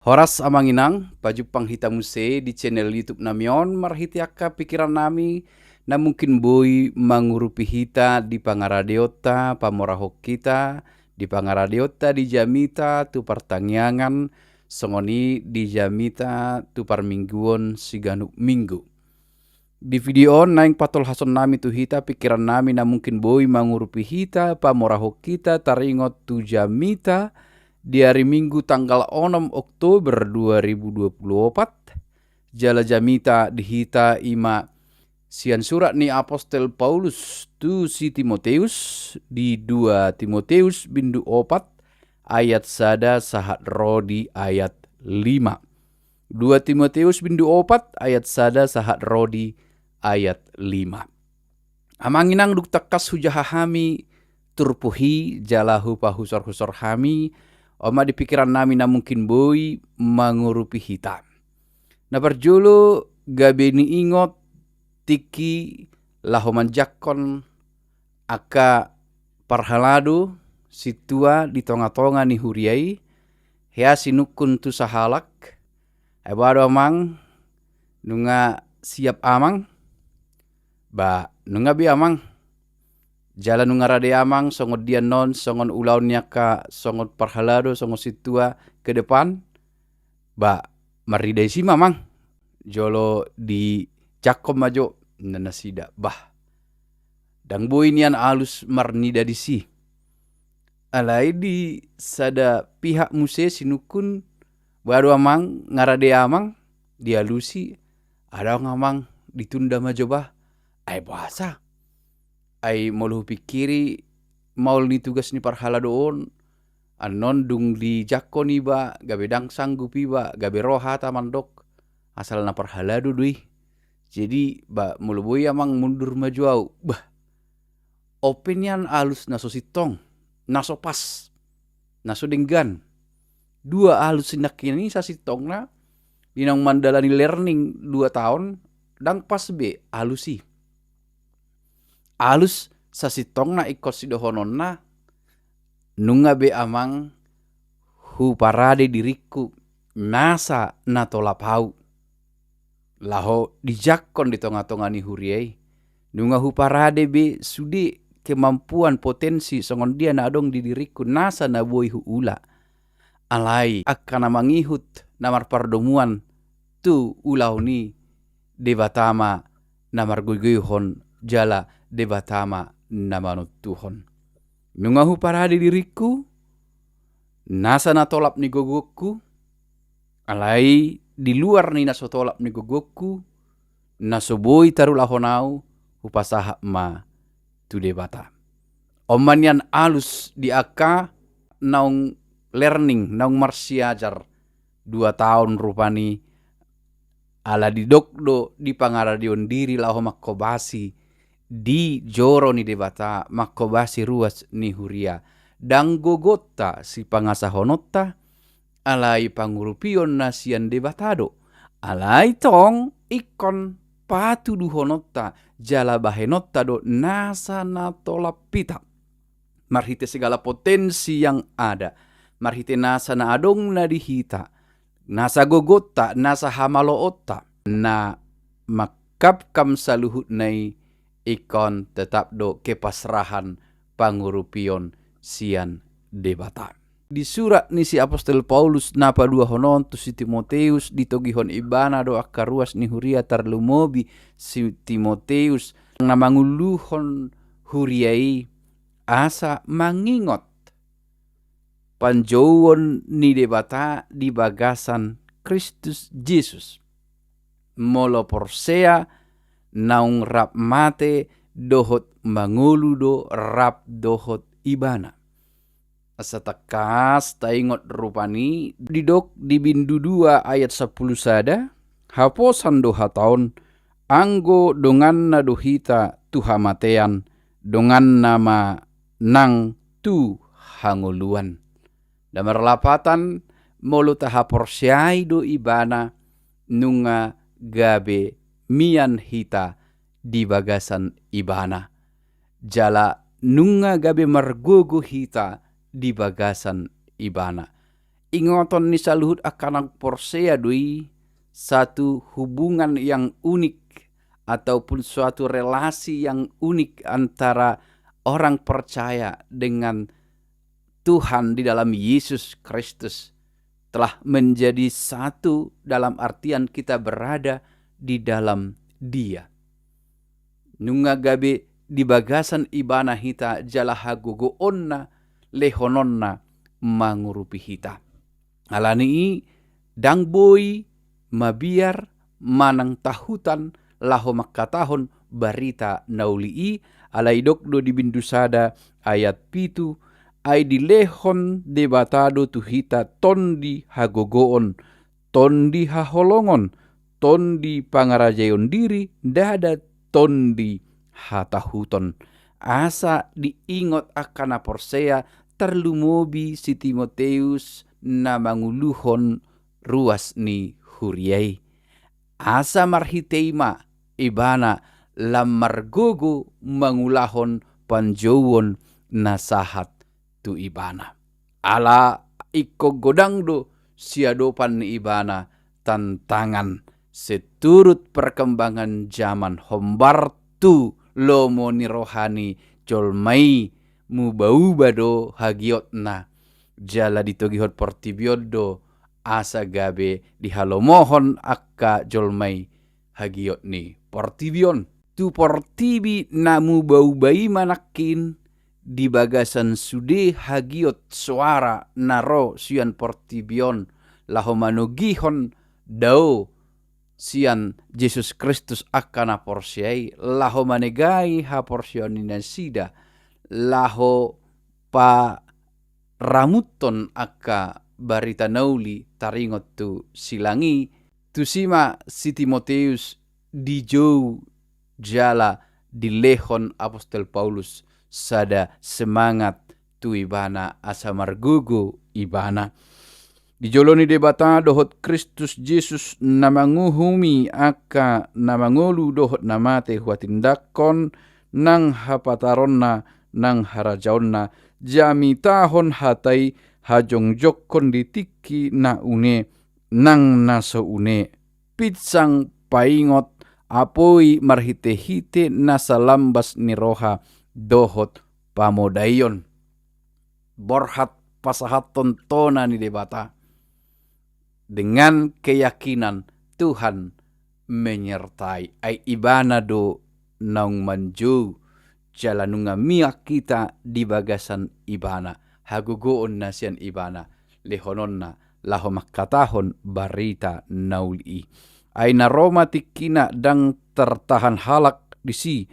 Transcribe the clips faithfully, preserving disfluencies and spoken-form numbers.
Horas amang inang, pajumpang hita muse di channel YouTube nami on marhite angka pikiran nami na mungkin boi mangurupi hita di pangaradeonta, pamorahon hita di pangaradeonta di jamita tu partangiangan, songon i di jamita tu parmingguon siganup minggu. Di video on naeng patolhason nami tu hita pikiran nami na mungkin boi mangurupi hita, pamorahon hita taringot tu jamita di ari Minggu tanggal onom Oktober dua ribu dua puluh opat. Jala jamita di hita i ma sian surat ni apostel Paulus tu si Timoteus di dua Timoteus bindu opat ayat sada sahat ro di ayat lima. Dua Timoteus bindu opat ayat sada sahat ro di ayat lima. Amang inang, dung tangkas hujaha hami turpuk i jala hupahusorhusor hami, on ma di pikiran nami na mungkin boi mangurupi hita. Na parjolo, gabe niingot tingki laho manjangkon angka parhalado sintua di tongatonga ni huria i, hea sinungkun tu sahalak, ai boha do amang, nunga siap amang? Ba, nunga be amang. Jala nunga rade amang, songon dia annon, songon ulaon ni angka, songon parhalado, songon sintua ke depan? Ba, marnida disi ma amang. Jolo dijangkon ma jo, ninna nasida. Bah, ndang boi nian alus marnida disi. Alai di sada pihak muse sinungkun, boha do amang, nga rade amang? Dialusi, adong amang, ditunda ma jo bah. Ai boasa? Ai molo hupingkiri, maol ni tugas ni parhalado on, annon dung dijangkon iba, gabe ndang sanggup iba, gabe ro hata mandok, asal na parhalado do i. Jadi, ba, molo boi amang, mundur ma jo au. Bah, on pe nian alus na so sintong, na so pas, na so denggan. Dua alus i nangkining i, sasintongna, di naung mandalani learning dua taon, ndang pas be alus i. Alus sasintongna ingkon sidohononna, nunga be amang huparade diringku nasa na tolap au. Laho dijangkon di tongatonga ni huria i, nunga huparade be sude kemampuan, potensi songon dia na adong di diringku nasa na boi huula. Alai angka na mangihut na marpardomuan tu ulaon i, Debata ma na margoigoihon jala Debata ma na manontuhon. Nunga huparade diringku nasa na tolap ni gogongku, alai di luar ni na so tolap ni gogongku, na so boi tarulahon au, hupasahat ma tu Debata. On ma nian alus di angka naung learning, naung marsiajar dua taon rupani, ala didok do di pangaradeon diri laho manghobasi di joro ni Debata, manghobasi ruas ni huria. Ndang gogonta sipangasahononta, alai pangurupion na sian Debata do. Alai tong ingkon patuduhononta jala bahenonta do nasa na tolap hita. Marhite segala potensi yang ada, marhite nasa na adong na di hita, nasa gogonta, nasa hamaloonta, na mangkamkam saluhutna i ingkon tetap do kepasrahan pangurupion sian Debata. Di surat ni si apostel Paulus na paduahon on tu si Timoteus, ditogihon ibana do angka ruas ni huria, tarlumobi si Timoteus na manguluhon huria i asa mangingot panjouon ni Debata di bagasan Kristus Jesus. Molo porsea, naung rap mate dohot mangolu do rap dohot ibana. Asa tangkas taingot rupani, didok di bindu dua ayat sampulu sada, haposan do hata on, anggo donganna do hita tu hamatean, donganna ma nang tu hangoluan. Na marlapatan, molo tahaporseai do ibana, nunga gabe mian hita di bagasan ibana. Jala nunga gabe margogo hita di bagasan ibana. ingoton ni saluhut angka na porsea do i satu hubungan yang unik ataupun suatu relasi yang unik antara orang percaya dengan Tuhan di dalam Yesus Kristus, telah menjadi satu dalam artian kita berada di dalam Dia. Nunga gabe di bagasan Ibana hita jala hagogoonna, lehononna mangurupi hita. Alani i ndang boi mabiar manang tahutan laho mangkatahon barita na uli i, ala didok do di bindu sada ayat pitu, ai dilehon Debata do tu hita tondi hagogoon, tondi haholongon, tondi pangarajaion diri, ndada tondi hatahuton. Asa diingot angka na porsea, tarlumobi si Timoteus na manguluhon ruas ni huria i. Asa marhite i ma ibana lam margogo mangulahon panjouon na sahat tu ibana. Ala ingkon godang do siadopan ni ibana tantangan seturut perkembangan zaman, hombar tu lomo ni roha ni jolma i, muba-uba do hagiotna. Jala ditogihon portibi on do asa gabe dihalomohon angka jolma i hagiot ni portibi on. Tu portibi na muba-uba i ma nangkin di bagasan sude hagiot soara na ro sian portibi on laho manogihon dao sian Jesus Kristus angka na porsea i, laho manegai haporseaon ni nasida, laho paramuthon angka barita na uli taringot tu silang i. Tusi ma si Timoteus dijou jala dilehon apostel Paulus sada semangat tu ibana asa margogo ibana. Di jolo ni Debata dohot Kristus Jesus na manguhumi angka na mangolu dohot na mate huhatindangkon nang hapataronna nang harajaonna, jamitahon hata i hajongjongkon di tingki na une nang na so une, pinsang paingot, apoi marhite-hite na salambas ni roha dohot pamodaion. Borhat pasahathon tona ni Debata dengan keyakinan Tuhan menyertai, ai ibana do naung manjou, jala nunga miak hita di bagasan ibana, hagogoon na sian ibana lehononna laho mangkatahon barita na uli i. Ai na ro ma tingkina ndang tartahan halak disi,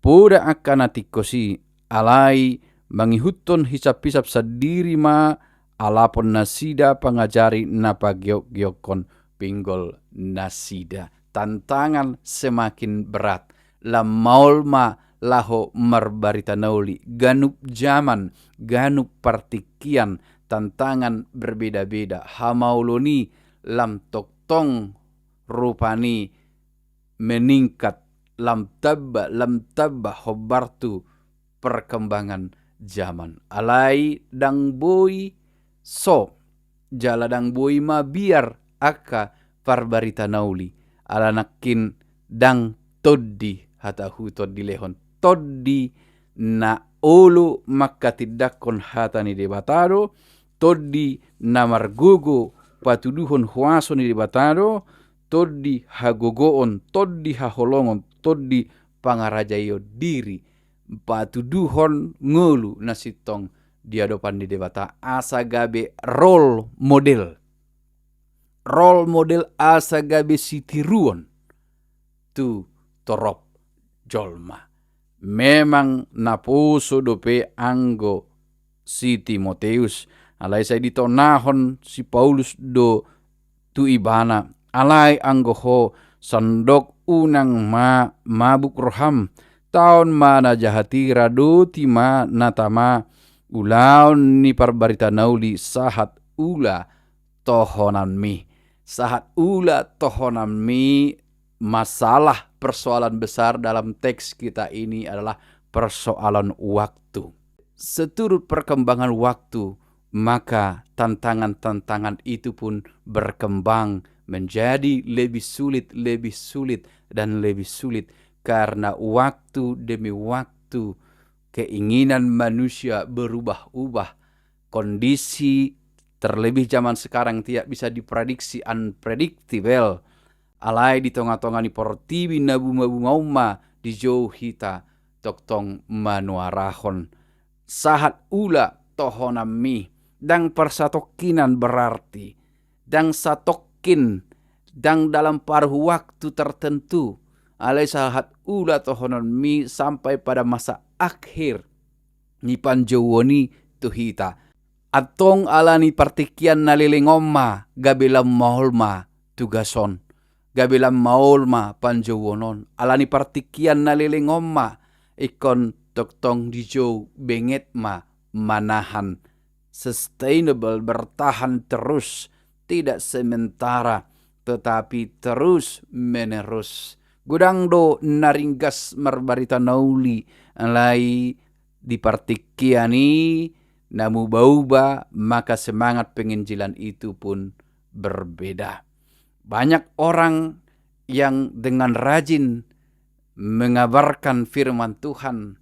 poda angka na tingkos i, alai mangihuthon hisap-hisap sandiri ma alapon nasida pangajari na pageok-geokkon pinggol nasida. Tantangan semakin berat. Lam maol ma laho marbarita na uli, ganup zaman, ganup partingkian, tantangan berbeda-beda, hamaolon i lam tongtong rupani meningkat, lam tamba, lam tamba hombar tu perkembangan zaman. Alai ndang boi so, jala ndang boi mabiar angka parbarita na uli, ala nangkin ndang tondi hatahuton dilehon, tondi na olo mangkatindangkon hata ni Debata do, tondi na margogo patuduhon huaso ni Debata do, tondi hagogoon, tondi haholongon, tondi pangarajaion diri, patuduhon ngolu na sintong di adopan ni Debata, asa gabe role model. Role model asa gabe sitiruon tu torop jolma. Memang naposo dope anggo si Timoteus, alai sai ditonahon si Paulus do tu ibana, alai anggo ho, sandok unang ma mabuk roham, taon ma na jahat i, radoti ma na tama ulaon ni parbarita na uli sahat ula tohonanmi. Sahat ula tohonanmi, masalah persoalan besar dalam teks kita ini adalah persoalan waktu. Seturut perkembangan waktu, maka tantangan-tantangan itu pun berkembang menjadi lebih sulit, lebih sulit, dan lebih sulit karena waktu demi waktu keinginan manusia berubah-ubah. Kondisi terlebih zaman sekarang tidak bisa diprediksi, unpredictable. Alai di tonga-tonga ni portibi na bunga-bunga on ma dijou hita tongtong manuarahon. Sahat ula tohonanmi, ndang parsatongkinan berarti, ndang satongkin, ndang dalam paruh waktu tertentu, alai sahat ula tohonanmi sampai pada masa akhir ni panjouon i tu hita. Antong ala ni partingkian na leleng on ma gabe lam maol ma tugas on, gabe lam maol ma panjouon on. Ala ni partingkian na leleng on ma ingkon tongtong dijou benget ma manahan, sustainable, bertahan terus, tidak sementara, tetapi terus menerus. Godang do na ringgas marbarita na uli, alai di partingkian i na muba-uba, maka semangat penginjilan itu pun berbeda. Banyak orang yang dengan rajin mengabarkan firman Tuhan,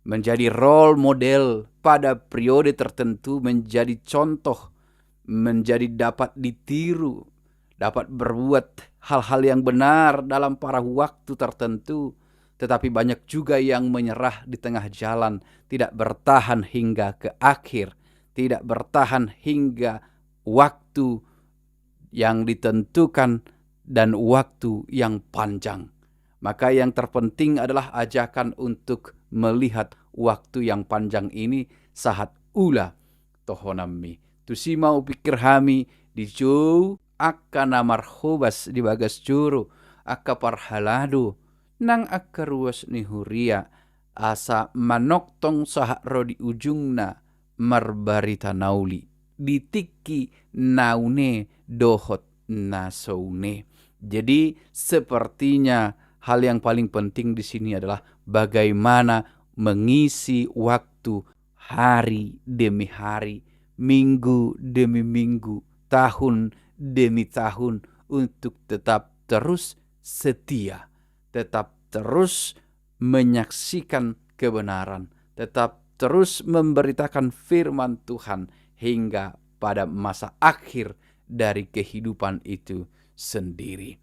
menjadi role model pada periode tertentu, menjadi contoh, menjadi dapat ditiru, dapat berbuat hal-hal yang benar dalam paruh waktu tertentu, tetapi banyak juga yang menyerah di tengah jalan, tidak bertahan hingga ke akhir, tidak bertahan hingga waktu yang ditentukan dan waktu yang panjang. Maka yang terpenting adalah ajakan untuk melihat waktu yang panjang ini, sahat ula tohonanmi. Tusi ma hupikir hami dijou angka na marhobas di bagas joro, angka parhalado, nang angka ruas ni huria, asa manongtong sahat ro di ujungna marbarita na uli di tingki na une dohot na so une. Jadi, sepertinya hal yang paling penting di sini adalah bagaimana mengisi waktu hari demi hari, minggu demi minggu, tahun demi tahun, untuk tetap terus setia, tetap terus menyaksikan kebenaran, tetap terus memberitakan firman Tuhan hingga pada masa akhir dari kehidupan itu sendiri.